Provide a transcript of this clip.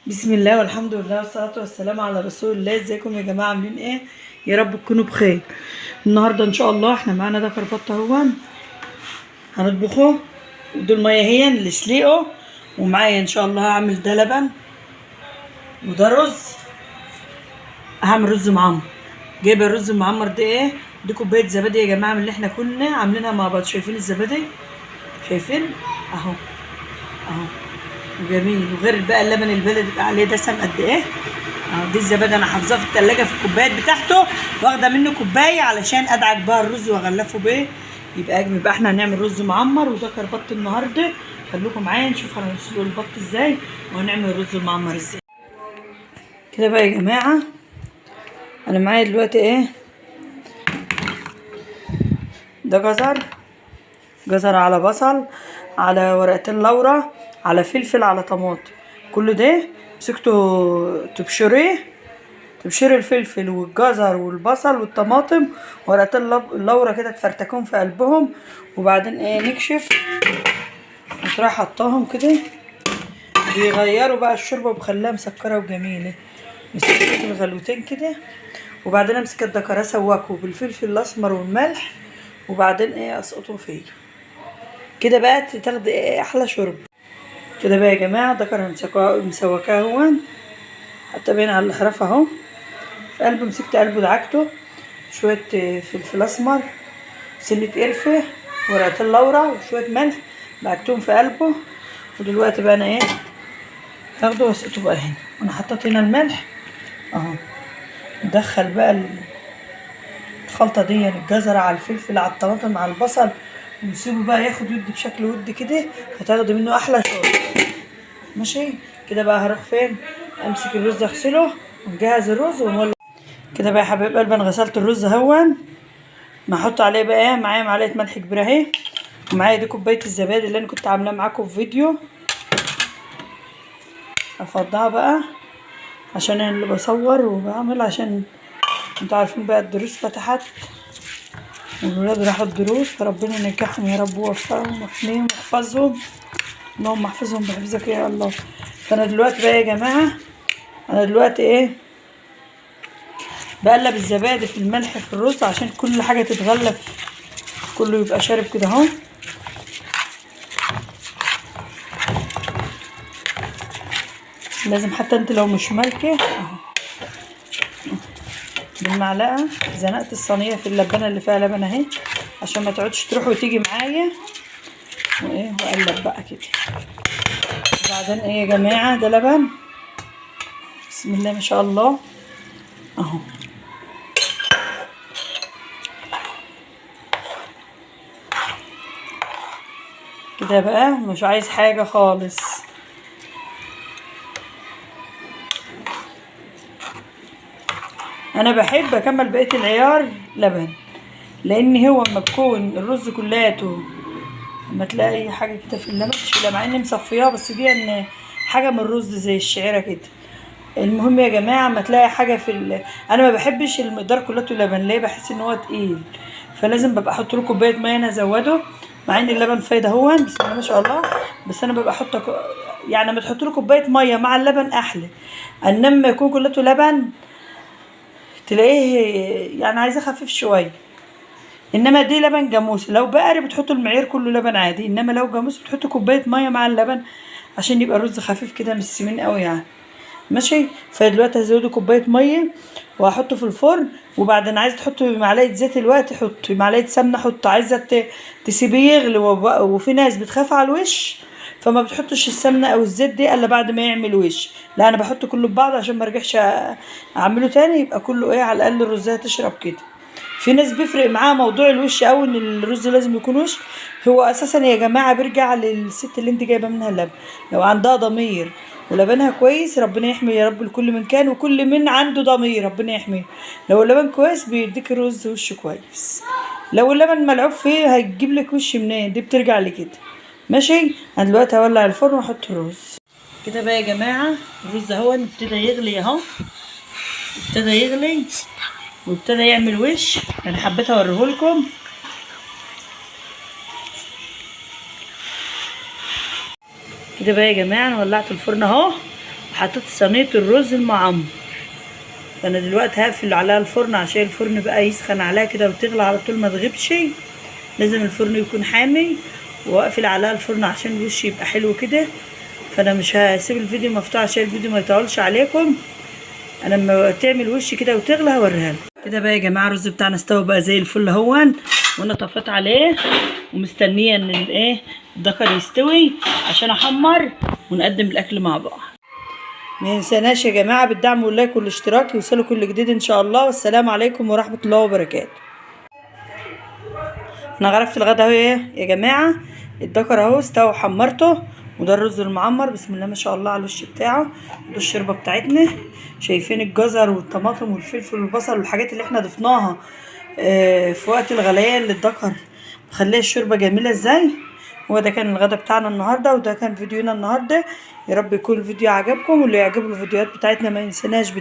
بسم الله والحمد لله والصلاة والسلام على رسول الله. ازيكم يا جماعة، عاملين ايه؟ يا رب تكونوا بخير. النهاردة ان شاء الله احنا معانا ده كربط اهو هنطبخه، ودول مية هي اللي سليقه، ومعايا ان شاء الله هعمل ده لبن وده رز. هعمل رز معمر. جايبه الرز المعمر ده ايه؟ دي كوباية زبادي يا جماعة من اللي احنا كنا عاملينها مع بعض. شايفين الزبادي؟ شايفين اهو اهو جميل. وغير بقى اللبن البلدي بيبقى عليه دسم قد ايه. اهو دي الزبادي انا حافظاه في التلاجة في الكوبايات بتاعته، واخده منه كوباية علشان ادعك بقى الرز واغلفه بيه يبقى اجمل. يبقى احنا هنعمل رز معمر وده كربط النهارده. خلوكم معايا نشوف هنسلق البط ازاي وهنعمل الرز المعمر ازاي. كده بقى يا جماعة انا معايا دلوقتي ايه؟ ده جزر، جزر على بصل على ورقتين لورا على فلفل على طماطم. كل ده مسكته تبشريه، تبشري الفلفل والجزر والبصل والطماطم ورقتين اللورا كده تفرتكهم في قلبهم، وبعدين ايه نكشف وتروح حطاهم كده. بيغيروا بقى الشوربة وبخليها مسكره وجميلة. مسكت الغلوتين كده، وبعدين امسك الدكره اسوكه بالفلفل الاسمر والملح، وبعدين ايه اسقطه فيه كده بقى تاخدي ايه احلى شرب. كده بقى يا جماعة دكر مسوكاه اهو، حتى باين على الحرف اهو. في قلبه مسكت قلبه دعكته شوية فلفل اسمر، سنة قرفه، ورقتين لورا وشوية ملح، دعكتهم في قلبه. ودلوقتي بقى انا ايه هاخده واسقطه بقى هنا. انا حطيت هنا الملح اهو. ندخل بقى الخلطة دي يعني الجزر على الفلفل على الطماطم على البصل، ونسيبه بقى ياخد ود بشكل ود كده، هتاخدي منه احلى شوربة. ماشي كده بقى. هروح فين؟ امسك الرز اغسله ونجهز الرز ونولع. كده بقى يا حبايب قلبي انا غسلت الرز اهون. ما احط عليه بقى ايه؟ معايا معلقه ملح كبيرة اهي، ومعايا دي كوباية الزبادي اللي انا كنت عاملاه معاكم في فيديو. افضها بقى عشان انا اللي بصور وبعمل، عشان انتوا عارفين بقى الدروس فتحت والولاد راحوا الدروس، فربنا ينجحهم يا رب ويوفقهم ويحميهم ويحفظهم. اللهم احفظهم بحفظك يا الله. فانا دلوقتي بقى يا جماعة انا دلوقتي ايه بقلب الزبادي في الملح في الرز عشان كل حاجة تتغلف، كله يبقى شارب كده اهو. لازم حتى انت لو مش مالكه اهو بالمعلقه. زنقت الصينية في اللبانه اللي فيها لبن اهي عشان ما تقعدش تروح وتيجي معايا. وايه واقلب بقى كده. وبعدين ايه يا جماعة ده لبن بسم الله ما شاء الله اهو. كده بقى مش عايز حاجة خالص. انا بحب اكمل بقية العيار لبن، لان هو اما بكون الرز كلاته اما تلاقي حاجة كده في اللبن تشيلها، مع اني مصفياها بس دي ان حاجة من الرز زي الشعيرة كده. المهم يا جماعة اما تلاقي حاجة في انا ما بحبش المقدار كلته لبن، ليه؟ بحس ان هو تقيل، فلازم ببقى احط له كوباية مية انا ازوده، مع ان اللبن فايده اهو بسم الله ما شاء الله، بس انا ببقى احط يعني لما تحط له كوباية مية مع اللبن احلى. انما يكون كلته لبن تلاقيه يعني عايزه خفيف شوية. انما دي لبن جاموس، لو بقري بتحطوا المعيار كله لبن عادي، انما لو جاموس بتحطوا كوباية مية مع اللبن عشان يبقى الرز خفيف كده مش سمين قوي يعني. ماشي. فدلوقتي هزوده كوباية مية وهحطه في الفرن. وبعدين عايزه تحطي معلقه زيت الوقت حطي، معلقه سمنه حطي، عايزه تسيبيه يغلي. وفي ناس بتخاف على الوش فما بتحطش السمنة او الزيت دي الا بعد ما يعمل وش. لا انا بحط كله ببعض عشان ما ارجعش اعمله تاني، يبقى كله ايه على الاقل الرزايه تشرب كده. في ناس بيفرق معاها موضوع الوش قوي، ان الرز لازم يكون وش. هو اساسا يا جماعة بيرجع للست اللي انت جايبه منها اللبن، لو عندها ضمير ولبنها كويس ربنا يحمي يا رب لكل من كان، وكل من عنده ضمير ربنا يحميه. لو اللبن كويس بيديك الرز وش كويس، لو اللبن ملعوب فيه هيجيب لك وش منين، دي بترجع لكده. ماشي. انا دلوقتي هولع الفرن واحط الرز. كده بقى يا جماعة الرز اهو ابتدى يغلي اهو، ابتدى يغلي وابتدى يعمل وش. انا حبيت اوريهولكم. كده بقى يا جماعة انا ولعت الفرن اهو وحطيت صينية الرز المعمر. فانا دلوقتي هقفل عليها الفرن عشان الفرن بقى يسخن عليها كده وتغلى على طول ما تغيبش، لازم الفرن يكون حامي. واقفل عليها الفرن عشان الوش يبقى حلو كده. فانا مش هسيب الفيديو مفتوح عشان الفيديو ما يطولش عليكم. انا لما تعمل وش كده وتغلى هوريها لكم. كده بقى يا جماعة الرز بتاعنا استوى بقى زي الفل اهون، وانا طفيت عليه ومستنيه ان الايه الدكر يستوي عشان احمر ونقدم الاكل مع بعض. ما ينساناش يا جماعة بالدعم وال like والاشتراك، يوصلوا كل جديد ان شاء الله. والسلام عليكم ورحمة الله وبركاته. انا غرفت الغدا اهو يا جماعة، الدكر اهو استوى وحمرته، وده الرز المعمر بسم الله ما شاء الله على الوش بتاعه. ده الشوربة بتاعتنا، شايفين الجزر والطماطم والفلفل والبصل والحاجات اللي احنا ضفناها في وقت الغليان للدكر، مخليه الشوربة جميلة ازاي. هو ده كان الغدا بتاعنا النهارده، وده كان فيديونا النهارده. يا رب يكون الفيديو عجبكم، واللي يعجبه الفيديوهات بتاعتنا ما ينسناش.